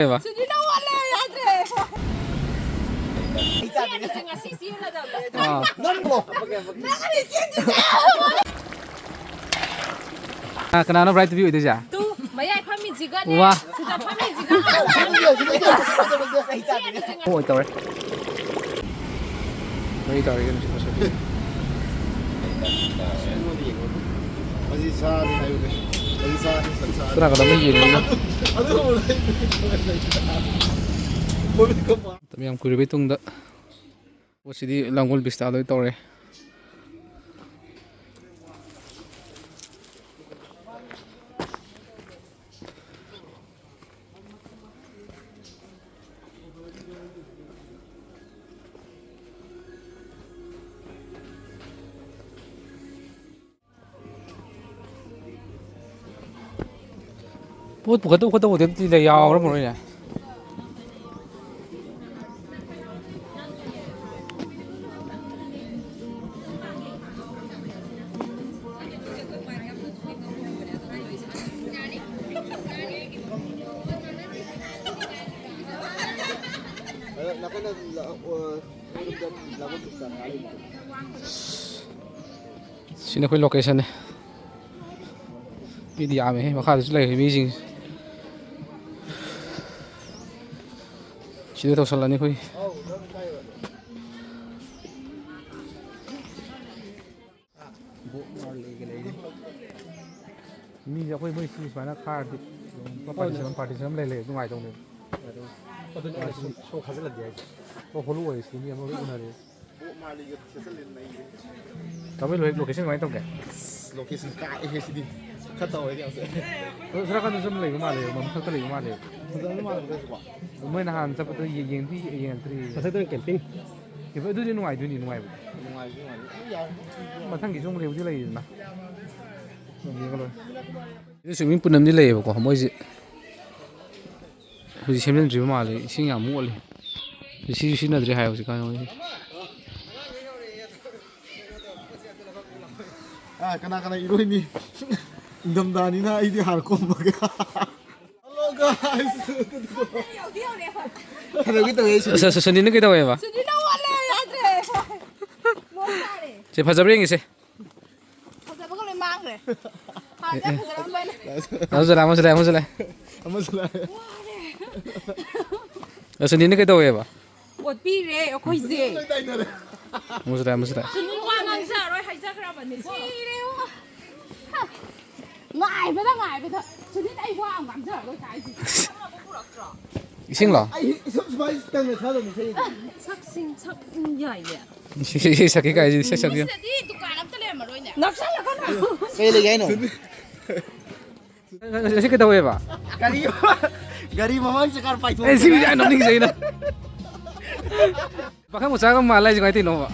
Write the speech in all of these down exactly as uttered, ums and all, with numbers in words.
ꯀꯩꯕ? ꯁꯤꯗꯤ ꯅꯪ ꯑꯣꯜꯂꯦ ꯌꯥꯗ꯭ꯔꯦ꯫ ꯆꯦꯟꯁꯦ ꯉꯁꯤ ꯆꯦꯜꯂꯗꯕꯅꯦ꯫ ꯑꯥ꯫ ꯅꯪꯕꯣ? ꯅꯪ ꯑꯅꯤ ꯆꯦꯟꯁꯤꯁꯦ꯫ ꯀꯅꯥ-, ꯀꯅꯥꯅꯣ bright to be ꯑꯣꯏꯗꯣꯏꯁꯦ? ꯇꯨ, ꯃꯌꯥꯏ ꯐꯝꯃꯤꯁꯤꯒꯅꯦ, ꯋꯥ꯫ ꯁꯤꯗ ꯐꯝꯃꯤꯁꯤꯒ꯫ ꯑꯣꯏ ꯇꯧꯔꯦ꯫ ꯃꯩ ꯇꯥꯔꯦ ꯀꯩꯅꯣ ꯁꯤ ꯃꯁꯛꯁꯤꯗꯤ꯫ ꯃꯁꯤ ꯁꯥꯅꯤ ꯍꯥꯏꯕꯅꯦ꯫ ꯃꯁꯤ ꯁꯥꯅꯤ, ꯁꯟꯁꯥꯅꯤ꯫ ꯀꯅꯥ ꯀꯅꯥ ꯃꯩ ꯌꯦꯡꯉꯤꯅꯣ? ꯑꯗꯨ, ꯑꯗꯨ ꯃꯇꯝ ꯌꯥꯝ ꯀꯨꯏꯔꯕꯩ ꯇꯨꯡꯗ ꯄꯣꯠꯁꯤꯗꯤ ꯂꯥꯡꯒꯣꯜ ꯕꯤꯁꯇꯥꯗ ꯑꯣꯏ ꯇꯧꯔꯦ꯫ ꯄꯣꯠ ꯄꯨꯈꯠꯇꯧ ꯈꯣꯠꯇꯧꯕꯗꯤ ꯑꯝꯇ ꯂꯩ-, ꯌꯥꯎꯔꯝꯃꯔꯣꯏꯅꯦ꯫ ꯁꯤꯅ ꯑꯩꯈꯣꯏ locationꯅꯦ꯫ ꯃꯤꯗꯤ ꯌꯥꯝꯃꯦꯍꯦ, ꯃꯈꯥꯗꯁꯨ ꯂꯩꯔꯤ ꯃꯤꯁꯤꯡ꯫ ꯁꯤꯗ ꯇꯧꯁꯜꯂꯅꯤ ꯑꯩꯈꯣꯏ꯫ ꯕꯣꯕ ꯃꯥꯔꯂꯤꯒ ꯂꯩꯔꯤ꯫ ꯃꯤꯁꯦ ꯑꯩꯈꯣꯏ ꯃꯣꯏ ꯁꯤ ꯁꯨꯃꯥꯏꯅ ꯈꯥꯔꯗꯤ ꯑꯗꯨꯝ ꯄꯥꯔꯇꯤꯁꯟ ꯑꯃ, ꯄꯥꯔꯇꯤꯁꯟ ꯑꯃ ꯂꯩ, ꯂꯩ, ꯅꯨꯡꯉꯥꯏꯇꯧꯅꯦꯕ꯫ ꯑꯗꯨ, ꯑꯗꯨꯅꯦ ꯑꯩꯅ ꯁꯨꯝ, ꯁꯨꯝ ꯈꯥꯖꯤꯜꯂꯗꯤ ꯍꯥꯏꯁꯦ꯫ ꯑꯣ, ꯍꯣꯂꯣ ꯑꯣꯏꯔꯦ ꯁꯤꯗꯤ, ꯃꯤ ꯑꯃ ꯂꯣꯏ ꯎꯅꯔꯦ꯫ ꯕꯣꯕ ꯃꯥꯔꯂꯤꯒ ꯁꯦꯠꯆꯜꯂꯦ, ꯅꯩꯔꯦ꯫ ꯇꯥꯃꯣ ꯍꯣꯏ location ꯀꯃꯥꯏꯅ ꯇꯧꯒꯦ? ꯑꯁ, location ꯀꯥꯛꯑꯦꯍꯦ ꯁꯤꯗꯤ꯫ ꯈꯔ ꯇꯧꯔꯦ ꯌꯥꯝꯁꯦ꯫ ꯑꯗꯣ ꯁꯣꯝ ꯅꯥꯀꯟꯗꯁꯨ ꯑꯃ ꯂꯩꯕ ꯃꯥꯜꯂꯦ, ꯃꯊꯛꯇ ꯂꯩꯕ ꯃꯥꯜꯂꯦ꯫ ꯐꯖꯕ ꯃꯥꯜꯂꯦ ꯃꯊꯛꯁꯨꯀꯣ꯫ ꯃꯣꯏ ꯅꯍꯥꯟ ꯆꯠꯄꯗ ꯌꯦ-, ꯌꯦꯡꯗꯤ ꯌꯦꯡꯉꯛꯇ꯭ꯔꯤ꯫ ꯃꯊꯛꯇꯅ camping꯫ ꯑꯗꯨꯗꯤ ꯅꯨꯡꯉꯥꯏꯗꯣꯏꯅꯤ, ꯅꯨꯡꯉꯥꯏꯕ꯫ ꯅꯨꯡꯉꯥꯏꯁꯨ ꯅꯨꯡꯉꯥꯏ꯫ ꯑꯗꯨꯝ ꯌꯥꯏ꯫ ꯃꯊꯪꯒꯤꯁꯨ ꯑꯃꯨꯛ ꯂꯩꯕꯨꯗꯤ ꯂꯩꯔꯤꯗꯅ꯫ ꯑꯗꯨꯝ ꯌꯦꯡꯉ ꯂꯣꯏꯔꯦ꯫ ꯁꯤꯗ swimming pool ꯑꯃꯗꯤ ꯂꯩꯌꯦꯕꯀꯣ, ꯃꯣꯏꯁꯦ ꯍꯧꯖꯤꯛ ꯁꯦꯝꯖꯤꯟꯗ꯭ꯔꯤꯕ ꯃꯥꯜꯂꯦ, ꯏꯁꯤꯡ ꯌꯥꯝ ꯃꯣꯠꯂꯤ꯫ ꯁꯤꯁꯨ ꯁꯤꯖꯤꯟꯅꯗ꯭ꯔꯤ ꯍꯥꯏ ꯍꯧꯖꯤꯛꯀꯥꯟ ꯃꯣꯏꯁꯦ꯫ ꯑꯥ, ꯀꯅꯥ ꯀꯅꯥ ꯏꯔꯣꯏꯅꯤ? ꯏꯪꯊꯝꯊꯥꯅꯤꯅ ꯑꯩꯗꯤ ꯍꯥꯟꯅ ꯀꯨꯝꯃꯒꯦ꯫ Hello guys, ꯌꯧꯗꯤ ꯌꯧꯔꯦ ꯑꯩꯈꯣꯏ꯫ ꯀꯩꯗꯧꯒꯦ ꯇꯧꯋꯦ ꯑꯩꯁꯨ꯫ ꯁ-, ꯁ-, ꯁꯨꯅꯤꯅ ꯀꯩꯗꯧꯋꯦꯕ? ꯁꯨꯅꯤꯅ ꯑꯣꯜꯂꯦ, ꯌꯥꯗ꯭ꯔꯦ꯫ ꯂꯣꯏ ꯇꯥꯔꯦ꯫ ꯁꯦ, ꯐꯖꯕ꯭ꯔꯥ ꯌꯦꯡꯒꯦꯁꯦ꯫ ꯐꯖꯕꯒ ꯂꯣꯏ ꯃꯥꯡꯈ꯭ꯔꯦ꯫ ꯍꯥꯟꯅ ꯌꯥꯝ ꯐꯖꯔꯝꯕꯅꯦ꯫ ꯑꯃꯁꯨ ꯂꯥꯛꯑꯦ, ꯑꯃꯁꯨ ꯂꯥꯛꯑꯦ, ꯑꯃꯁꯨ ꯂꯥꯛꯑꯦ꯫ ꯑꯃꯁꯨ ꯂꯥꯛꯑꯦ꯫ ꯋꯥꯔꯦ꯫ ꯑꯁ, ꯅꯤꯅ ꯀꯩꯗꯧꯋꯦꯕ? ꯑꯣꯠꯄꯤꯔꯦ ꯑꯩꯈꯣꯏꯁꯦ꯫ ꯂꯣꯏ ꯇꯥꯏꯅꯔꯦ꯫ ꯑꯃꯁꯨ ꯂꯥꯛꯑꯦ, ꯑꯃꯁꯨ ꯂꯥꯛꯑꯦ꯫ ꯁꯨꯅꯤꯜ ꯋꯥ ꯉꯥꯡꯖꯔꯔꯣꯏ ꯍꯥꯏꯖꯈ꯭ꯔꯕꯅꯦ꯫ ꯁꯤꯔꯦ꯫ ꯉꯥꯏꯕꯗ ꯉꯥꯏꯕꯗ꯫ ꯁꯨꯅꯤꯜ ꯑꯩ ꯋꯥ ꯑꯃ ꯉꯥꯡꯖꯔꯔꯣꯏ ꯀꯥꯏꯁꯦ꯫ ꯏꯁꯤꯡꯂꯣ? ꯑꯩ ꯁꯨꯝ ꯁꯨꯃꯥꯏꯅ ꯇꯧꯅ ꯁꯥꯗꯕꯅꯤ ꯏꯁꯩ꯫ ꯁꯛꯁꯤꯡ ꯁꯛ ꯌꯥꯏꯌꯦ꯫ ꯏꯁꯩ, ꯏꯁꯩ ꯁꯛꯀꯦ ꯀꯥꯏꯁꯤ, ꯏꯁꯩ ꯁꯛꯀꯦ꯫ ꯁꯤꯗꯗꯤ ꯗꯨꯀꯥꯟ ꯑꯝꯇ ꯂꯩꯔꯝꯃꯔꯣꯏꯅꯦ꯫ ꯅꯛꯁꯜꯂꯛꯀꯅꯨ꯫ ꯀꯩ ꯂꯩꯒꯦ ꯍꯥꯏꯅꯣ? ꯉꯁꯤ ꯀꯩꯗꯧꯋꯦꯕ? ꯒꯥꯔꯤ, ꯒꯥꯔꯤ ꯃꯃꯥꯡ ꯆꯀꯥꯔ ꯄꯥꯏꯊꯣꯛ ꯑꯦ, ꯁꯤ ꯃꯤꯁꯦ ꯌꯥꯝ ꯅꯣꯛꯅꯤꯡꯖꯩꯅ꯫ ꯄꯥꯈꯪ ꯃꯆꯥꯒ ꯃꯥꯜꯂꯦ ꯍꯥꯏꯁꯦ ꯀꯃꯥꯏꯅ ꯇꯧꯔꯤꯅꯣꯕ?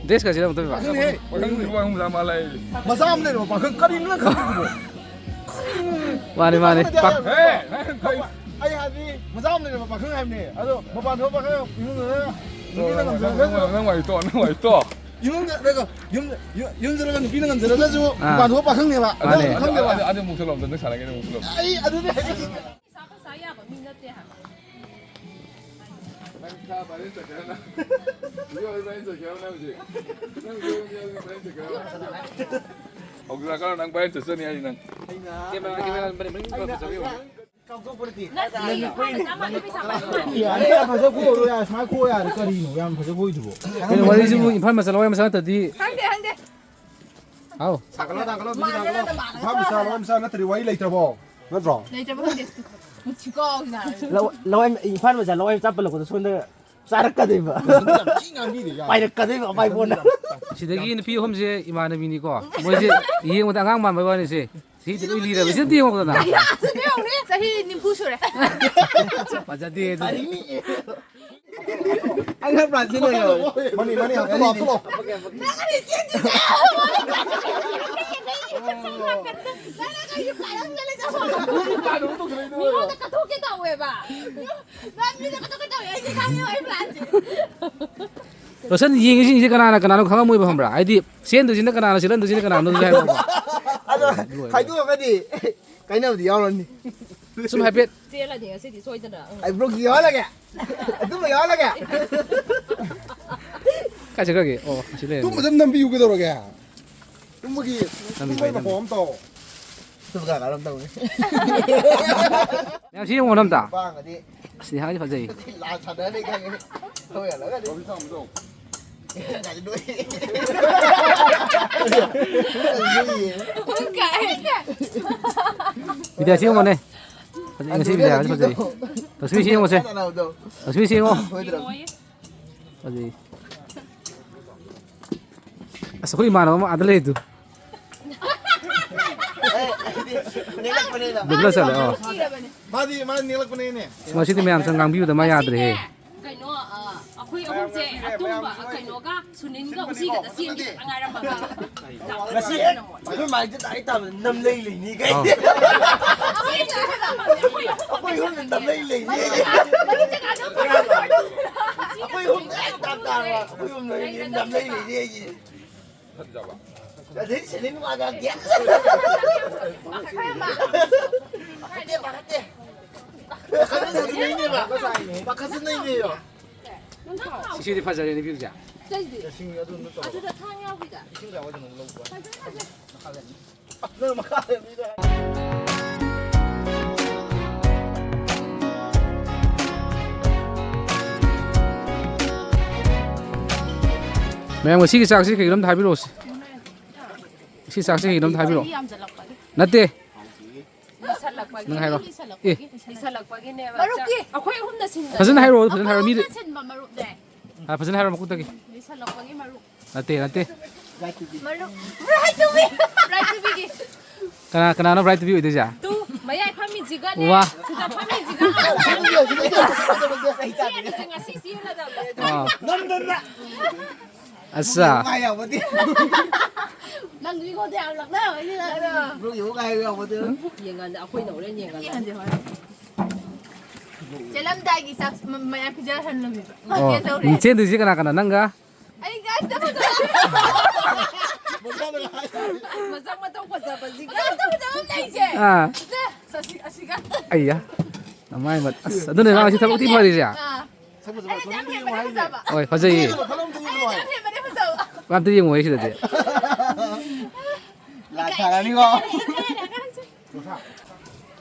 ꯗ꯭ꯔꯦꯁꯀꯁꯦ ꯑꯃꯨꯛꯇ ꯎꯏꯕ꯫ ꯄꯥꯈꯪꯅꯦꯍꯦ꯫ ꯄꯥꯈꯪ ꯅꯨꯄꯥ ꯃꯆꯥ ꯃꯥꯜꯂꯦ ꯍꯥꯏꯁꯦ꯫ ꯃꯆꯥ ꯑꯃ ꯂꯩꯔꯣ, ꯄꯥꯈꯪ ꯀꯔꯤꯅꯣ ꯅꯪ ꯈꯪꯗ꯭ꯔꯤꯕꯣ? ꯃꯥꯅꯦ, ꯃꯥꯅꯦ꯫ ꯄꯥ- ꯍꯦ, ꯍꯦ, ꯀꯩ- ꯑꯩ ꯍꯥꯏꯗꯤ ꯃꯆꯥ ꯑꯃ ꯂꯩꯔꯣ, ꯄꯥꯈꯪ ꯍꯥꯏꯕꯅꯦ꯫ ꯑꯗꯣ ꯃꯄꯥꯟ ꯊꯣꯛꯄ ꯄꯥꯈꯪ ꯏꯃꯨꯡꯗ ꯅꯨꯄꯤꯅ ꯅꯪ, ꯉꯝꯖꯔꯒꯁꯨ ꯅꯪ, ꯅꯪ ꯋꯥꯔꯤ ꯇꯣꯛꯑꯣ, ꯅꯪ ꯋꯥꯔꯤ ꯇꯣꯛꯑꯣ꯫ ꯏꯃꯨꯡꯗ, ꯅꯠꯇꯦ, ꯌꯨꯝ, ꯌꯨꯝ, ꯌꯨꯝ ꯆꯠꯂꯒ ꯅꯨꯄꯤꯅ ꯉꯝꯖꯔꯒꯁꯨ ꯑꯥ꯫ ꯃꯄꯥꯟ ꯊꯣꯛꯄ ꯄꯥꯈꯪꯅꯦꯕ꯫ ꯑꯗꯨ ꯃꯥꯅꯦ꯫ ꯈꯪꯗꯦꯕ꯫ ꯑꯗꯨ, ꯑꯗꯨ ꯑꯃꯨꯛ ꯊꯣꯛꯂꯛꯑꯣ, ꯑꯝꯇ ꯁꯥꯟꯅꯒꯦ, ꯑꯃꯨꯛ ꯊꯣꯛꯂꯛꯑꯣ꯫ ꯑꯩ ꯑꯗꯨꯗꯤ ꯍꯥꯏꯅꯤꯡꯗꯦ꯫ ꯄꯩꯁꯥ ꯄꯩꯁꯥ ꯌꯥꯕ ꯃꯤ ꯅꯠꯇꯦ ꯍꯥꯏꯕ꯫ ꯅꯪ ꯏꯁꯥ viral ꯆꯠꯈ꯭ꯔꯦ ꯅꯪ꯫ Video viral ꯆꯠꯈ꯭ꯔꯦ ꯅꯪ ꯍꯧꯖꯤꯛ꯫ ꯅꯪ video viral ꯆꯠꯈ꯭ꯔꯦ꯫ ꯍꯧꯖꯤꯛ ꯅꯪ viral ꯆꯠꯆꯅꯤ ꯍꯥꯏꯁꯤ ꯅꯪ꯫ Camera, camera, camera, camera, camera꯫ ꯀꯥꯞꯊꯣꯛꯄ ꯅꯠꯇꯦ꯫ ꯅꯠꯇꯦ, ꯏꯝꯐꯥꯜ ꯃꯆꯥ ꯃꯥꯜꯂꯦ, ꯄꯩꯁꯥ ꯄꯥꯏꯕ ꯃꯥꯜꯂꯦ꯫ ꯌꯥꯔꯦ, ꯌꯥꯝ ꯐꯖ ꯈꯣꯏꯔꯣ, ꯌꯥꯔꯦ, ꯁꯨꯃꯥꯏꯅ ꯈꯣꯏ ꯌꯥꯔꯦ, ꯀꯔꯤꯅꯣ? ꯌꯥꯝ ꯐꯖ ꯈꯣꯏꯗꯨꯕꯣ? ꯀꯩꯅꯣ, ꯋꯥꯔꯤꯁꯤꯕꯨ ꯏꯝꯐꯥꯜ ꯃꯆꯥ ꯂꯋꯥꯏ ꯃꯆꯥ ꯅꯠꯇ꯭ꯔꯗꯤ꯫ ꯈꯪꯗꯦ, ꯈꯪꯗꯦ꯫ ꯍꯥꯎ꯫ ꯊꯥꯡꯒꯠꯂꯣ, ꯊꯥꯡꯒꯠꯂꯣ, ꯃꯤ ꯊꯥꯡꯒꯠꯂꯣ꯫ ꯏꯝꯐꯥꯜ ꯃꯆꯥ ꯂꯋꯥꯏ ꯃꯆꯥ ꯅꯠꯇ꯭ꯔꯗꯤ ꯋꯥꯔꯤ ꯂꯩꯇ꯭ꯔꯕꯣ? ꯅꯠꯇ꯭ꯔꯣ? ꯂꯩꯇ꯭ꯔꯕ ꯈꯪꯗꯦ꯫ ꯃꯨꯊꯤ ꯀꯥꯎꯁꯤꯅ꯫ ꯂꯋꯥꯏ, ꯂꯋꯥꯏ, ꯏꯝꯐꯥꯜ ꯃꯆꯥ ꯂꯋꯥꯏ ꯃꯆꯥ ꯄꯜꯂꯛꯄꯗꯣ ꯁꯣꯝꯗ ꯆꯥꯔꯛꯀꯗꯣꯏꯕ꯫ ꯌꯥꯝ ꯊꯤ ꯉꯥꯡꯕꯤꯔꯦ, ꯌꯥꯝ꯫ ꯄꯥꯏꯔꯛꯀꯗꯣꯏꯕ ꯑꯄꯥꯏꯕꯣꯅ꯫ ꯁꯤꯗꯒꯤ ꯅꯨꯄꯤ ꯑꯍꯨꯝꯁꯦ ꯏꯃꯥꯟꯅꯕꯤꯅꯤꯀꯣ꯫ ꯃꯣꯏꯁꯦ ꯌꯦꯡꯕꯗ ꯑꯉꯥꯡ ꯃꯥꯟꯕꯩ ꯋꯥꯅꯤꯁꯦ꯫ ꯁꯤꯗꯤ ꯂꯣꯏ ꯂꯤꯔꯕ꯫ ꯁꯤꯗꯤ ꯌꯦꯡꯉꯣꯗꯅ꯫ ꯌꯥꯁꯨꯅꯦ ꯌꯦꯡꯉꯨꯅꯦ, ꯆꯍꯤ ꯅꯤꯐꯨ ꯁꯨꯔꯦ꯫ ꯐꯖꯗꯦ ꯑꯗꯨꯗꯤ꯫ ꯑꯩ ꯈꯔ ꯄ꯭ꯂꯥꯟ ꯁꯤꯜꯂꯣ ꯌꯥꯔꯣꯏ꯫ ꯃꯅꯤ, ꯃꯅꯤ, ꯍꯥꯞꯆꯤꯜꯂꯣ, ꯍꯥꯞꯆꯤꯜꯂꯣ꯫ ꯅꯪ ꯀꯔꯤ ꯆꯦꯟꯗꯣꯏꯁꯦ? ꯅꯪ ꯀꯔꯤ ꯄ꯭ꯂꯥꯟ ꯑꯃ ꯁꯤꯜꯂꯦ? ꯃꯤꯉꯣꯟꯗ ꯀꯠꯊꯣꯛꯀꯦ ꯇꯧꯋꯦꯕ꯫ ꯅꯪ ꯃꯤꯗ ꯀꯠꯊꯣꯛꯀꯦ ꯇꯧꯋꯦ, ꯑꯩꯗꯤ ꯈꯪꯉꯦꯕ ꯑꯩ ꯄ꯭ꯂꯥꯟꯁꯦ꯫ ꯔꯣꯁꯟ, ꯌꯦꯡꯉꯤꯁꯤꯡꯁꯦ ꯀꯅꯥꯅ ꯀꯅꯥꯅꯣ ꯈꯪꯉꯝꯃꯣꯏꯕ, ꯈꯪꯕ꯭ꯔꯥ? ꯍꯥꯏꯗꯤ ꯆꯦꯟꯗꯣꯏꯁꯤꯅ ꯀꯅꯥꯅꯣ, ꯆꯦꯜꯍꯟꯗꯣꯏꯁꯤꯅ ꯀꯅꯥꯅꯣ ꯍꯥꯏꯕꯀꯣ꯫ ꯑꯗꯣ ꯂꯣꯏꯔꯦ꯫ ꯈꯥꯏꯗꯣꯛꯑꯒꯗꯤ ꯀꯥꯏꯅꯕꯗꯤ ꯌꯥꯎꯔꯅꯤ꯫ ꯁꯨꯝ ꯍꯥꯏꯐꯦꯠ꯫ ꯆꯦꯜꯂꯅꯤ ꯉꯁꯤꯗꯤ ꯁꯣꯏꯗꯅ꯫ ꯎꯝ꯫ ꯑꯩ ꯕ꯭ꯂꯣꯛꯁꯤ ꯌꯥꯎꯍꯜꯂꯒꯦ꯫ ꯑꯗꯨꯝꯕ ꯌꯥꯎꯍꯜꯂꯒꯦ꯫ ꯀꯥꯏ ꯆꯠꯈ꯭ꯔꯒꯦ? ꯑꯣ, ꯑꯁꯤ ꯂꯩꯔꯝꯃꯦ꯫ ꯇꯨꯝꯕꯗ ꯑꯗꯨꯝ ꯅꯝꯕꯤꯌꯨ ꯀꯩꯗꯧꯔꯒꯦ? ꯇꯨꯝꯕꯒꯤ, ꯅꯝꯕꯤ ꯇꯨꯝꯕꯒꯤ ꯐꯩ, ꯅꯝꯕꯤ꯫ ꯃꯈꯣꯟ ꯑꯃ ꯇꯧ꯫ ꯇꯨꯝꯕ ꯀꯥꯟꯗ ꯑꯗꯨꯝ ꯇꯧꯅꯤ꯫ ꯃꯌꯥꯝ ꯁꯤ ꯌꯦꯡꯉꯣ ꯑꯝꯇ꯫ ꯅꯨꯄꯥꯒꯗꯤ ꯑꯁ, ꯅꯤꯍꯥꯒꯗꯤ ꯐꯖꯩ꯫ ꯂꯥꯟ ꯁꯥꯟꯅꯔꯅꯤ ꯈꯪꯉꯦ꯫ ꯊꯧ ꯌꯥꯜꯂꯒꯗꯤ꯫ ꯕꯤꯗ꯭ꯌꯥꯁꯤ ꯌꯦꯡꯉꯣꯅꯦ꯫ ꯐꯖꯩ, ꯉꯁꯤ ꯕꯤꯗ꯭ꯌꯥꯁꯤ ꯐꯖꯩ꯫ ꯂꯛꯁꯃꯤꯁꯤ ꯌꯦꯡꯉꯣꯁꯦ꯫ ꯂꯛꯁꯃꯤꯁꯤ ꯌꯦꯡꯉꯣ꯫ ꯐꯖꯩ꯫ ꯑꯁ, ꯑꯩꯈꯣꯏ ꯏꯃꯥꯟꯅꯕ ꯑꯃ ꯑꯥꯗ ꯂꯩꯗꯨ꯫ ꯅꯦꯛꯂꯛꯄꯅꯤꯅ꯫ ꯗꯨꯕꯂ ꯆꯠꯂꯦ, ꯑꯣ꯫ ꯃꯥꯗꯤ, ꯃꯥꯗꯤ ꯅꯦꯛꯂꯛꯄꯅꯤꯅꯦ꯫ ꯑꯁ, ꯉꯁꯤꯗꯤ ꯃꯌꯥꯝꯁꯨ ꯉꯥꯡꯕꯤꯕꯗ ꯃꯥ ꯌꯥꯗ꯭ꯔꯦꯍꯦ꯫ ꯀꯩꯅꯣ, ꯑ, ꯑꯩꯈꯣꯏ ꯑꯍꯨꯝꯁꯦ ꯑꯇꯣꯝꯕ, ꯀꯩꯅꯣꯒ ꯁꯨꯅꯤꯜꯒ ꯎꯆꯤꯒꯗ ꯆꯦꯟꯈꯤꯗ ꯉꯥꯏꯔꯝꯃꯒ꯫ ꯉꯁꯤ ꯍꯦꯛ ꯑꯩꯈꯣꯏ ꯃꯥꯏꯗ ꯗꯥꯏꯔꯦꯛ ꯇꯥꯕꯗ ꯅꯝ ꯂꯩ ꯂꯩꯅꯤ ꯀꯩ꯫ ꯑꯥꯎ꯫ ꯑꯩꯈꯣꯏ ꯑꯍꯨꯝꯅ ꯅꯝ ꯂꯩ ꯂꯩꯅꯤ꯫ ꯑꯩꯈꯣꯏ ꯑꯍꯨꯝ ꯗꯥꯏꯔꯦꯛ ꯇꯥꯕ ꯇꯥꯔꯕ꯫ ꯑꯩꯈꯣꯏ ꯑꯍꯨꯝ ꯂꯩ ꯅꯝ ꯂꯩ ꯂꯩꯅꯤ ꯑꯩꯒꯤ꯫ ꯑꯗꯩ ꯁꯦꯂꯤꯟ ꯋꯥꯒ ꯒ꯭ꯌꯥ-, ꯄꯥꯈꯠꯇꯦ, ꯄꯥꯈꯠꯇꯦ꯫ ꯄꯥꯈꯠꯅꯩꯅꯦꯕ꯫ ꯄꯥꯈꯠꯅꯩꯅꯦꯕ꯫ ꯁꯤꯁꯤꯗꯤ ꯐꯖꯔꯦꯅꯦ, ꯚ꯭ꯌꯨꯁꯦ꯫ ꯑꯗꯨꯗ ꯊꯥꯡ ꯌꯥꯎꯕꯤꯗ꯫ ꯐꯖꯩ, ꯐꯖꯩ꯫ ꯅꯪ ꯃꯈꯥ ꯂꯩꯔꯝꯃꯤꯗ꯫ ꯃꯌꯥꯝ, ꯉꯁꯤꯒꯤ ꯆꯥꯛꯁꯤ ꯀꯩꯒꯤꯅꯣ ꯑꯝꯇ ꯍꯥꯏꯕꯤꯔꯛꯑꯣꯁꯦ꯫ ꯉꯁꯤ ꯆꯥꯛꯁꯤ ꯀꯩꯒꯤꯅꯣ ꯑꯝꯇ ꯍꯥꯏꯕꯤꯔꯛꯑꯣ꯫ ꯋꯥꯔꯤ ꯌꯥꯝꯖꯜꯂꯛꯄꯒꯤ꯫ ꯅꯠꯇꯦ꯫ ꯂꯤꯁꯜꯂꯛꯄꯒꯤ꯫ ꯅꯪ ꯍꯥꯏꯔꯣ꯫ ꯂꯤꯁꯜꯂꯛꯄꯒꯤ꯫ ꯑꯦ꯫ ꯂꯤꯁꯜꯂꯛꯄꯒꯤꯅꯦꯕ꯫ ꯃꯔꯨꯞꯀꯤ꯫ ꯑꯩꯈꯣꯏ ꯑꯍꯨꯝꯅ ꯁꯤꯟꯕ꯫ ꯐꯖꯅ ꯍꯥꯏꯔꯛꯑꯣ, ꯐꯖꯅ ꯍꯥꯏꯔꯛꯑꯣ꯫ ꯃꯤꯗꯤ ꯑꯩꯈꯣꯏ ꯑꯍꯨꯝꯅ ꯁꯤꯟꯕ ꯃꯔꯨꯞꯅꯦ꯫ ꯑ, ꯐꯖꯅ ꯍꯥꯏꯔꯛꯑꯣ ꯃꯀꯣꯛꯇꯒꯤ꯫ ꯂꯤꯁꯜꯂꯛꯄꯒꯤ ꯃꯔꯨꯞ꯫ ꯅꯠꯇꯦ, ꯅꯠꯇꯦ꯫ ꯃꯔꯨꯞ꯫ ꯕ꯭ꯔꯥꯏꯠ ꯇꯨꯕꯤ꯫ ꯕ꯭ꯔꯥꯏꯠ ꯇꯨꯕꯤꯒꯤ꯫ ꯀꯅꯥ, ꯀꯅꯥꯅꯣ ꯕ꯭ꯔꯥꯏꯠ ꯇꯨꯕꯤ ꯑꯣꯏꯗꯣꯏꯁꯦ? ꯇꯨ, ꯃꯌꯥꯏ ꯐꯝꯃꯤꯁꯤꯒꯅꯦ꯫ ꯋꯥ꯫ ꯁꯤꯗ ꯐꯝꯃꯤꯁꯤꯒ꯫ ꯁꯤ ꯑꯅꯤꯁꯦ ꯉꯁꯤ ꯆꯦꯜꯂꯗꯕꯅꯦ꯫ ꯑꯥ꯫ ꯅꯝꯗꯅ꯫ ꯑꯠꯆꯥ꯫ ꯅꯨꯡꯉꯥꯏ ꯌꯥꯎꯕꯗꯤ꯫ ꯅꯪꯁꯨ ꯑꯩꯉꯣꯟꯗ ꯌꯥꯝ ꯂꯛꯅꯕꯅꯤꯅ꯫ ꯕ꯭ꯔꯣꯒꯤ ꯑꯃꯨꯛ ꯍꯥꯏꯕ ꯌꯥꯎꯕꯗꯤ꯫ ꯌꯦꯡꯉꯟꯗꯦ, ꯑꯩꯈꯣꯏꯅ ꯍꯣꯔꯦꯟ ꯌꯦꯡꯉꯟꯗꯦ꯫ ꯌꯦꯡꯉꯟꯗꯦ, ꯍꯣꯏ꯫ ꯆꯦꯜꯂꯝꯗꯥꯏꯒꯤ ꯆꯥꯛ ꯃ-, ꯃꯌꯥꯝ ꯄꯤꯖꯍꯜꯂꯝꯃꯦꯕ꯫ ꯑꯣ꯫ ꯆꯦꯟꯗꯧꯔꯦ꯫ ꯎꯝ, ꯆꯦꯟꯗꯣꯏꯁꯦ ꯀꯅꯥ ꯀꯅꯥ? ꯅꯪꯒ? ꯑꯩꯒ ꯁꯤꯗ ꯐꯖꯕ꯫ ꯃꯁꯛ ꯃꯇꯧ ꯐꯖꯕꯁꯤꯒ꯫ ꯃꯁꯛ ꯃꯇꯧ ꯐꯖꯕ ꯑꯃ ꯂꯩꯁꯦ꯫ ꯑꯥ꯫ ꯁꯤꯗ꯫ ꯑꯩꯌꯥ, ꯅꯃꯥꯏ ꯃꯠ-, ꯑꯁ, ꯑꯗꯨꯅꯦ ꯅꯪ ꯉꯁꯤ ꯊꯕꯛ ꯊꯤ ꯐꯔꯤꯁꯦ꯫ ꯑꯥ꯫ ꯑꯩꯅ ꯌꯥꯝ ꯍꯦꯟꯕꯅꯦ ꯐꯖꯕ꯫ ꯍꯣꯏ, ꯐꯖꯩꯌꯦ꯫ ꯑꯩꯅ ꯌꯥꯝ ꯍꯦꯟꯕꯅꯦ ꯐꯖꯕ꯫ ꯑꯝꯇ ꯌꯦꯡꯉꯣꯏ ꯁꯤꯗꯗꯤ꯫ ꯂꯥꯛ ꯊꯥꯔꯅꯤꯀꯣ꯫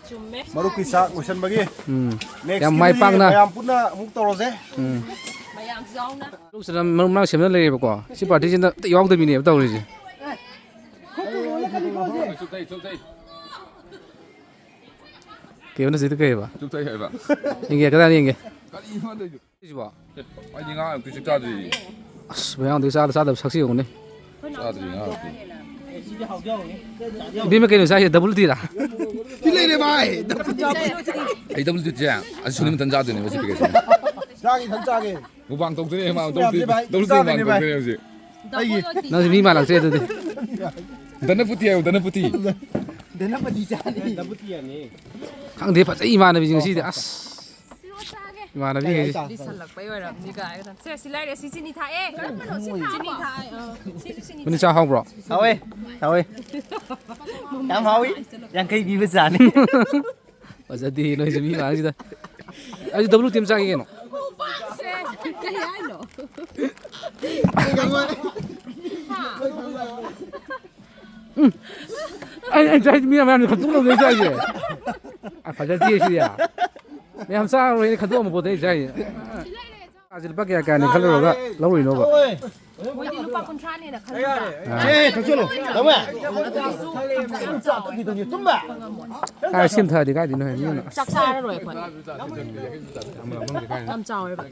ꯆꯨꯝꯃꯦ꯫ ꯃꯔꯨꯞꯀꯤ ꯆꯥꯛ ꯂꯣꯏꯁꯟꯕꯒꯤ꯫ ꯎꯝ꯫ Next ꯌꯥꯝ ꯃꯥꯏ ꯀꯤꯗꯤ ꯄꯥꯛꯅ꯫ ꯃꯌꯥꯝ ꯄꯨꯟꯅ ꯑꯃꯨꯛ ꯇꯧꯔꯁꯦ꯫ ꯎꯝ꯫ ꯃꯌꯥꯝꯁꯨ ꯌꯥꯎꯅ꯫ ꯃꯔꯨꯞꯁꯤꯅ ꯃꯔꯨꯞ ꯃꯔꯥꯡ ꯁꯦꯝꯅ ꯂꯩꯔꯦꯕꯀꯣ꯫ ꯁꯤ ꯄꯥꯔꯇꯤꯁꯤꯅ ꯑꯝꯇ ꯌꯥꯎꯗꯕꯤꯅꯦꯕ ꯇꯧꯔꯤꯁꯦ꯫ ꯀꯩꯕ ꯅꯆꯦꯗꯣ ꯀꯩꯕ? ꯆꯨꯞꯊꯩ ꯍꯥꯏꯕ꯫ ꯌꯦꯡꯒꯦ, ꯀꯗꯥꯏꯗ ꯌꯦꯡꯒꯦ? ꯀꯔꯤꯅꯣ ꯇꯧꯔꯤꯗꯣ? ꯁꯤꯕꯣ? ꯑꯦ, ꯑꯩꯗꯤ ꯉꯥ ꯑꯝꯇ ꯆꯥꯗ꯭ꯔꯤ꯫ ꯑꯁ, ꯃꯌꯥꯡꯗꯤ ꯆꯥꯗ ꯆꯥꯗꯕ ꯁꯛꯁꯤ ꯌꯦꯡꯉꯨꯅꯦ꯫ ꯆꯥꯗ꯭ꯔꯤ ꯉꯥ ꯑꯝꯇ꯫ ꯏꯕꯦꯝꯃ ꯀꯩꯅꯣ ꯆꯥꯏꯁꯦ? ꯗꯕꯜ ꯇꯤꯔꯥ? ꯁꯤ ꯂꯩꯔꯦ ꯚꯥꯏ꯫ ꯑꯩ ꯗꯕꯜ ꯇꯤꯁꯦ ꯑꯁꯤ ꯁꯨꯅꯤ ꯃꯇꯟ ꯆꯥꯗꯣꯏꯅꯦꯕ ꯁꯤ ꯄꯤꯀꯦꯠꯁꯦ꯫ ꯆꯥꯒꯦ, ꯏꯊꯟ ꯆꯥꯒꯦ꯫ ꯃꯨꯛꯕꯥꯡ ꯇꯧꯗꯣꯏꯅꯦ ꯃꯥ, ꯃꯌꯥꯝꯁꯦ ꯗꯕꯜ ꯇꯤ, ꯚꯥꯏ, ꯗꯕꯜ ꯇꯤ ꯆꯥꯗꯣꯏꯅꯦ ꯃꯨꯛꯕꯥꯡ ꯚꯥꯏ꯫ ꯇꯧꯗꯣꯏꯅꯦ ꯍꯧꯖꯤꯛ꯫ ꯑꯩꯒꯤ꯫ ꯅꯪꯁꯦ ꯃꯤ ꯃꯥꯜꯂꯛꯇ꯭ꯔꯦ ꯑꯗꯨꯗꯤ꯫ ꯙꯅꯄꯇꯤ ꯍꯥꯏꯌꯣ, ꯙꯅꯄꯇꯤ꯫ ꯙꯅꯄꯇꯤ ꯆꯥꯅꯤ꯫ ꯙꯅꯄꯇꯤ ꯌꯥꯅꯤ꯫ ꯈꯪꯗꯦ, ꯐꯖꯩ ꯏꯃꯥꯟꯅꯕꯤꯁꯤꯡ ꯉꯁꯤꯗꯤ꯫ ꯑꯁ꯫ ꯏꯃꯥꯟꯅꯕꯤꯈꯩꯁꯦ꯫ ꯂꯤꯁꯜꯂꯛꯄꯩ ꯑꯣꯏꯔꯝꯅꯤ ꯀꯥꯏꯅ꯫ ꯁꯦ, ꯁꯤ ꯂꯩꯔꯦ, ꯁꯤ ꯆꯤꯅꯤ ꯊꯥꯛꯑꯦ꯫ ꯆꯤꯅꯤ ꯊꯥꯛꯑꯦ, ꯑ, ꯁꯤꯁꯨ ꯆꯤꯅꯤ ꯃꯅꯤ ꯆꯥ ꯊꯥꯛꯑꯦ꯫ ꯍꯥꯎꯕ꯭ꯔꯣ? ꯍꯥꯎꯋꯦ, ꯍꯥꯎꯋꯦ꯫ ꯌꯥꯝ ꯍꯥꯎꯋꯤ꯫ ꯌꯥꯡꯈꯩ ꯄꯤꯕ ꯆꯥꯅꯤ꯫ ꯐꯖꯗꯦ ꯅꯣꯏꯁꯦ ꯃꯤ ꯃꯥꯡꯁꯤꯗ꯫ ꯑꯩꯁꯨ ꯗꯕꯜ ꯇꯤ ꯑꯃ ꯆꯥꯒꯦ ꯀꯩꯅꯣ꯫ ꯀꯔꯤ ꯍꯥꯏꯅꯣ? ꯎꯝ꯫ ꯑꯩ, ꯑꯩ ꯆꯥꯏꯁꯦ ꯃꯤ ꯃꯌꯥꯝꯅ ꯈꯟꯗꯣꯛꯅꯕꯅꯦ ꯆꯥꯏꯁꯦ꯫ ꯑ, ꯐꯖꯗꯦ ꯁꯤꯗꯤ꯫ ꯃꯌꯥꯝ ꯆꯥꯔꯔꯣꯏꯅ ꯈꯟꯗꯣꯛꯑꯝꯕ ꯄꯣꯠꯇ ꯑꯩ ꯆꯥꯏꯁꯦ꯫ ꯆꯥꯁꯦ ꯂꯨꯄꯥ ꯀꯌꯥ ꯀꯌꯥꯅꯤ ꯈꯜꯂꯨꯔꯒ ꯂꯧꯔꯤꯅꯣꯕ? ꯃꯣꯏꯗꯤ ꯂꯨꯄꯥ ꯀꯨꯟꯊ꯭ꯔꯥꯅꯦꯅ ꯈꯜꯂꯨꯕ꯭ꯔꯥ? ꯑꯥ꯫ ꯑꯦ, ꯊꯛꯆꯜꯂꯣ꯫ ꯂꯧꯋꯦ꯫ ꯑꯗꯨꯁꯨ ꯌꯥꯝ ꯆꯥꯎꯋꯦ꯫ ꯀꯥꯏ ꯁꯦꯝ ꯊꯛꯑꯗꯤ ꯀꯥꯏꯗꯩꯅꯣ ꯍꯦ, ꯃꯤꯅ? ꯆꯥꯛ ꯆꯥꯔꯔꯣꯏ ꯑꯩꯈꯣꯏ꯫ ꯌꯥꯝ ꯂꯥꯡꯃꯟꯈ꯭ꯔꯦ ꯀꯥꯏꯅ꯫ ꯌꯥꯝ ꯆꯥꯎꯋꯦꯕ꯫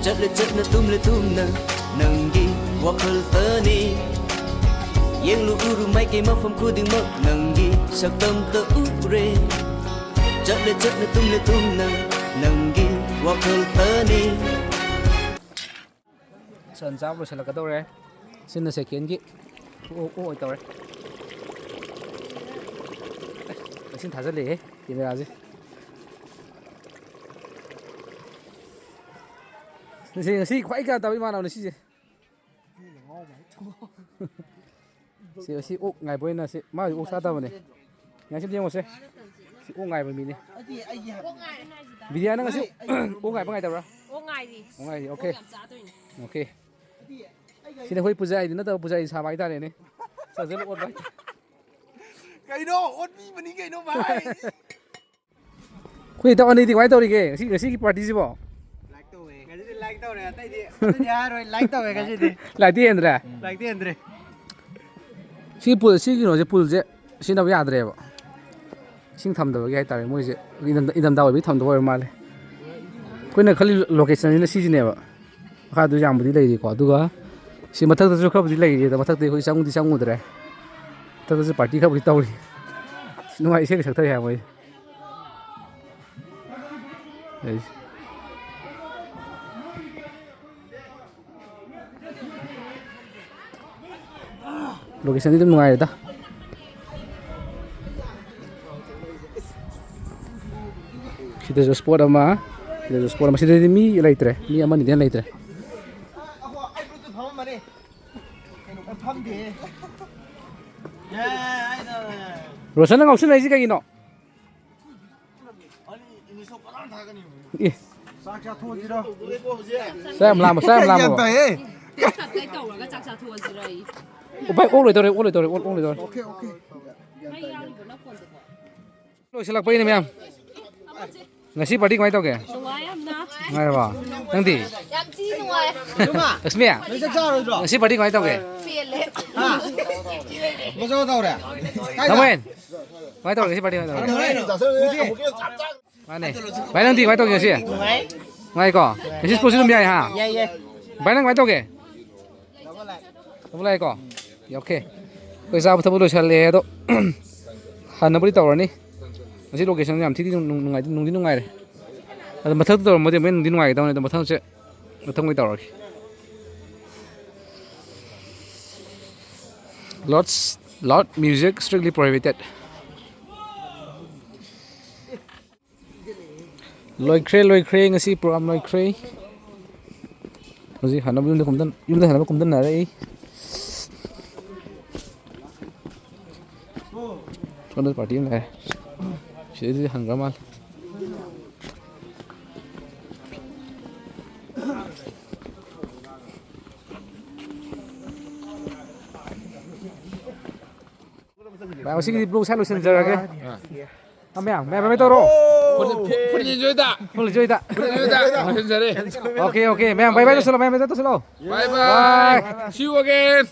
ꯆꯠꯂꯦ ꯆꯠꯅ ꯇꯨꯝꯂꯦ ꯇꯨꯝꯅ ꯅꯪꯒꯤ ꯋꯥꯈꯜꯇꯅꯤ꯫ ꯌꯦꯡꯂꯨ ꯎꯔꯨ ꯃꯥꯏꯀꯩ ꯃꯐꯝ ꯈꯨꯗꯤꯡꯃꯛ ꯅꯪꯒꯤ ꯁꯛꯇꯝꯇ ꯎꯔꯦ꯫ ꯆꯠꯂꯦ ꯆꯠꯂꯦ ꯇꯨꯝꯂꯦ ꯇꯨꯝꯅ ꯅꯪꯒꯤ ꯋꯥꯈꯜ ꯐꯅꯤ꯫ ꯁꯟ ꯆꯥꯕ ꯂꯣꯏꯁꯤꯜꯂꯛꯀꯗꯧꯔꯦ꯫ ꯁꯤꯅ ꯁꯦꯀꯦꯟꯒꯤ ꯑꯣ ꯑꯣ ꯑꯣꯏ ꯇꯧꯔꯦ꯫ ꯑꯁꯤꯅ ꯊꯥꯖꯤꯜꯂꯛꯑꯦ ꯀꯦꯃꯦꯔꯥꯁꯦ꯫ ꯉꯁꯤ ꯉꯁꯤ ꯈ꯭ꯋꯥꯏ ꯒ꯭ꯌꯥꯟ ꯇꯥꯕ ꯏꯃꯥꯟꯅꯕꯅꯤ ꯁꯤꯁꯦ꯫ ꯁꯤ ꯑꯁꯤ ꯑꯣꯛ ꯉꯥꯏꯕ ꯑꯣꯏꯅ ꯁꯤ ꯃꯥꯗꯤ ꯑꯣꯛ ꯆꯥꯗꯕꯅꯦ꯫ ꯉꯥꯏꯁꯤ ꯑꯝꯇ ꯌꯦꯡꯉꯨꯁꯦ꯫ ꯁꯤ ꯑꯣꯛ ꯉꯥꯏꯕ ꯃꯤꯅꯦ꯫ ꯕꯤꯗ꯭ꯌꯥ ꯅꯪ ꯉꯁꯤ ꯑꯣꯛ ꯉꯥꯏꯕ ꯉꯥꯏꯗꯕ꯭ꯔꯥ? ꯑꯣꯛ ꯉꯥꯏꯔꯤ꯫ ꯑꯣꯛ ꯉꯥꯏꯔꯤ, ꯑꯣꯀꯦ꯫ ꯑꯣꯛ ꯌꯥꯝ ꯆꯥꯗꯣꯏꯅꯦ꯫ ꯑꯣꯀꯦ꯫ ꯁꯤꯅ ꯑꯩꯈꯣꯏ ꯄꯨꯖꯥꯔꯤꯗꯤ ꯅꯠꯇꯕ ꯄꯨꯖꯥꯔꯤ ꯁꯥꯕ ꯍꯥꯏꯇꯥꯔꯦꯅꯦ꯫ ꯆꯥꯖꯜꯂ ꯑꯣꯠꯄ ꯍꯥꯏꯇꯥꯔꯦ꯫ ꯀꯩꯅꯣ? ꯑꯣꯠꯄꯤꯕꯅꯤ ꯀꯩꯅꯣ ꯚꯥꯏ꯫ ꯑꯩꯈꯣꯏ ꯏꯇꯥꯎ ꯑꯅꯤꯗꯤ ꯀꯃꯥꯏꯅ ꯇꯧꯔꯤꯒꯦ ꯉꯁꯤ, ꯉꯁꯤꯒꯤ ꯄꯥꯔꯇꯤꯁꯤꯕꯣ? ꯂꯥꯏꯛ ꯇꯧꯋꯦ꯫ ꯉꯁꯤꯗꯤ ꯂꯥꯏꯛ ꯇꯧꯔꯦ, ꯑꯇꯩꯗꯤ, ꯑꯇꯩꯗꯤ ꯍꯥꯏꯔꯣꯏ, ꯂꯥꯏꯛ ꯇꯧꯋꯦ ꯉꯁꯤꯗꯤ꯫ ꯂꯥꯏꯛꯇꯤ ꯍꯦꯟꯗ꯭ꯔꯦ? ꯂꯥꯏꯛꯇꯤ ꯍꯦꯟꯗ꯭ꯔꯦ꯫ ꯁꯤ ꯄꯨꯜ, ꯁꯤ ꯀꯩꯅꯣꯁꯦ, ꯄꯨꯜꯁꯦ ꯁꯤꯖꯤꯟꯅꯕ ꯌꯥꯗ꯭ꯔꯦꯕ꯫ ꯏꯁꯤꯡ ꯊꯝꯗꯕꯒꯤ ꯍꯥꯏꯇꯥꯔꯦ, ꯃꯣꯏꯁꯦ ꯏꯪꯊꯝꯊꯥ, ꯏꯪꯊꯝꯊꯥ ꯑꯣꯏꯕꯒꯤ ꯊꯝꯗꯕ ꯑꯣꯏꯔ ꯃꯥꯜꯂꯦ꯫ ꯑꯩꯈꯣꯏꯅ ꯈꯜꯂꯤ ꯂꯣꯀꯦꯁꯟꯁꯤꯅ ꯁꯤꯁꯤꯅꯦꯕ꯫ ꯃꯈꯥꯗꯨ ꯌꯥꯝꯕꯨꯗꯤ ꯂꯩꯔꯤꯀꯣ꯫ ꯑꯗꯨꯒ ꯁꯤ ꯃꯊꯛꯇꯁꯨ ꯈꯔꯕꯨꯗꯤ ꯂꯩꯔꯤ, ꯑꯗꯣ ꯃꯊꯛꯇ ꯑꯩꯈꯣꯏ ꯆꯪꯕꯨꯗꯤ ꯆꯪꯉꯨꯗ꯭ꯔꯦ꯫ ꯃꯊꯛꯇꯁꯨ ꯄꯥꯔꯇꯤ ꯈꯔꯕꯨꯗꯤ ꯇꯧꯔꯤ꯫ ꯅꯨꯡꯉꯥꯏ, ꯏꯁꯩꯒ ꯁꯛꯊꯔꯤ ꯍꯥꯏ ꯃꯣꯏ꯫ ꯑꯩꯁꯦ꯫ ꯂꯣꯀꯦꯁꯟꯗꯤ ꯑꯗꯨꯝ ꯅꯨꯡꯉꯥꯏꯔꯦꯗ꯫ ꯁꯤꯗꯁꯨ ꯁ꯭ꯄꯣꯠ ꯑꯃ, ꯁꯤꯗꯁꯨ ꯁ꯭ꯄꯣꯠ ꯑꯃ꯫ ꯁꯤꯗꯗꯤ ꯃꯤ ꯂꯩꯇ꯭ꯔꯦ, ꯃꯤ ꯑꯃꯅꯤꯗꯩ ꯍꯦꯟꯅ ꯂꯩꯇ꯭ꯔꯦ꯫ ꯔꯣꯁꯟꯅ ꯉꯥꯎꯁꯤꯟꯅꯩꯁꯤ ꯀꯩꯒꯤꯅꯣ? ꯑꯦ꯫ ꯆꯥꯛ ꯆꯥꯊꯣꯛꯑꯁꯤꯔꯣ? ꯆꯥꯛ ꯌꯥꯝ ꯂꯥꯝꯕ, ꯆꯥꯛ ꯌꯥꯝ ꯂꯥꯝꯃꯕ? ꯒ꯭ꯌꯥꯟ ꯇꯥꯏꯌꯦ꯫ ꯀꯞꯇꯩ ꯀꯧꯔꯒ ꯆꯥꯛ ꯆꯥꯊꯣꯛꯑꯁꯤꯔꯣ ꯑꯩ? ꯎꯄꯥꯏ ꯑꯣꯛ ꯂꯣꯏꯗꯧꯔꯦ, ꯑꯣꯛ ꯂꯣꯏꯗꯧꯔꯦ, ꯑꯣꯛ, ꯑꯣꯛ ꯂꯣꯏꯗꯧꯔꯦ꯫ Okay, okay. ꯃꯩ ꯌꯥꯎꯔꯤꯕ ꯅꯄꯣꯟꯗꯀꯣ? ꯂꯣꯏꯁꯤꯜꯂꯛꯄꯩꯅꯦ ꯃꯌꯥꯝ꯫ ꯉꯁꯤ ꯄꯥꯔꯇꯤ ꯀꯃꯥꯏꯅ ꯇꯧꯒꯦ? ꯅꯨꯡꯉꯥꯏ ꯌꯥꯝꯅ꯫ ꯅꯨꯡꯉꯥꯏꯔꯕꯣ? ꯅꯪꯗꯤ? ꯌꯥꯝ ꯊꯤ ꯅꯨꯡꯉꯥꯏ꯫ ꯂꯛꯁꯃꯤ? ꯅꯪ ꯆꯥꯛ ꯆꯥꯔꯣꯏꯗ꯭ꯔꯣ? ꯉꯁꯤ ꯄꯥꯔꯇꯤ ꯀꯃꯥꯏꯅ ꯇꯧꯒꯦ? ꯄꯦꯜꯂꯦ꯫ ꯍꯥ? ꯃꯖꯥ ꯇꯧꯔꯦ? ꯀꯥꯏꯗ? ꯊꯥꯡꯃꯩꯕꯟ? ꯀꯃꯥꯏꯅ ꯇꯧꯔꯒꯦ ꯁꯤ ꯄꯥꯔꯇꯤ ꯀꯃꯥꯏꯅ ꯇꯧꯔꯒꯦ? ꯃꯥꯅꯦ꯫ ꯚꯥꯏ, ꯅꯪꯗꯤ ꯀꯃꯥꯏꯅ ꯇꯧꯒꯦ ꯉꯁꯤ? ꯅꯨꯡꯉꯥꯏꯀꯣ? ꯉꯁꯤ ꯁ꯭ꯄꯣꯔꯠꯁꯤ ꯑꯗꯨꯝ ꯌꯥꯏ, ꯍꯥ? ꯌꯥꯏ, ꯌꯥꯏ꯫ ꯚꯥꯏ, ꯅꯪ ꯀꯃꯥꯏꯅ ꯇꯧꯒꯦ? ꯗꯕꯜ ꯌꯥꯏꯀꯣ? ꯑꯣꯀꯦ꯫ ꯑꯩꯈꯣꯏ ꯆꯥꯕ ꯊꯛꯄ ꯂꯣꯏꯁꯜꯂꯦ ꯑꯗꯣ, ꯍꯟꯅꯕꯨꯗꯤ ꯇꯧꯔꯅꯤ꯫ ꯁꯤ ꯂꯣꯀꯦꯁꯟ ꯌꯥꯝ ꯊꯤꯗꯤ ꯅꯨꯡ-, ꯅꯨꯡꯉꯥꯏꯗꯤ, ꯅꯨꯡꯗꯤ ꯅꯨꯡꯉꯥꯏꯔꯦ꯫ ꯑꯗꯣ ꯃꯊꯛꯇ ꯇꯧꯔꯝꯃꯗꯤ ꯑꯃꯨꯛ ꯍꯦꯟꯅ ꯅꯨꯡꯗꯤ ꯅꯨꯡꯉꯥꯏꯒꯗꯕꯅꯤ꯫ ꯑꯗꯣ ꯃꯊꯪꯁꯦ, ꯃꯊꯪ ꯑꯣꯏ ꯇꯧꯔꯒꯦ꯫ Loud, loud music strictly prohibited. ꯂꯣꯏꯈ꯭ꯔꯦ, ꯂꯣꯏꯈ꯭ꯔꯦ, ꯉꯁꯤ ꯄ꯭ꯔꯣꯒ꯭ꯔꯥꯝ ꯂꯣꯏꯈ꯭ꯔꯦ꯫ ꯍꯧꯖꯤꯛ ꯍꯟꯅꯕ ꯌꯨꯝꯗ ꯀꯨꯝꯗꯟ-, ꯌꯨꯝꯗ ꯍꯟꯅꯕ ꯀꯨꯝꯗꯟꯅꯔꯦ ꯑꯩ꯫ ꯁꯣꯝꯗ ꯄꯥꯔꯇꯤ ꯑꯃ ꯂꯩꯔꯦ꯫ ꯁꯤꯗꯩꯗꯤ ꯍꯟꯈ꯭ꯔ ꯃꯥꯜꯂꯦ꯫ ꯃꯌꯥꯝ, ꯉꯁꯤꯒꯤꯗꯤ ꯕ꯭ꯂꯣꯛ ꯁ꯭ꯋꯥꯏ ꯂꯣꯏꯁꯤꯟꯖꯔꯒꯦ꯫ ꯑꯥ, ꯃꯌꯥꯝ, ꯃꯌꯥꯝ, ꯃꯌꯥꯝ ꯇꯧꯔꯣ꯫ ꯐꯨꯜ, ꯐꯨꯜ, ꯐꯨꯜ ꯏꯟꯖꯣꯏꯗ꯫ ꯐꯨꯜ ꯏꯟꯖꯣꯏꯗ꯫ ꯐꯨꯜ ꯏꯟꯖꯣꯏꯗ꯫ ꯂꯣꯏꯁꯤꯟꯖꯔꯦ꯫ Okay, okay. ꯃꯌꯥꯝ, ꯕꯥꯏ ꯕꯥꯏ ꯇꯧꯁꯤꯜꯂꯣ, ꯃꯌꯥꯝ, ꯕꯥꯏ ꯕꯥꯏ ꯇꯧꯁꯤꯜꯂꯣ꯫ ꯕꯥꯏ ꯕꯥꯏ꯫ ꯕꯥꯏ꯫ See you again꯫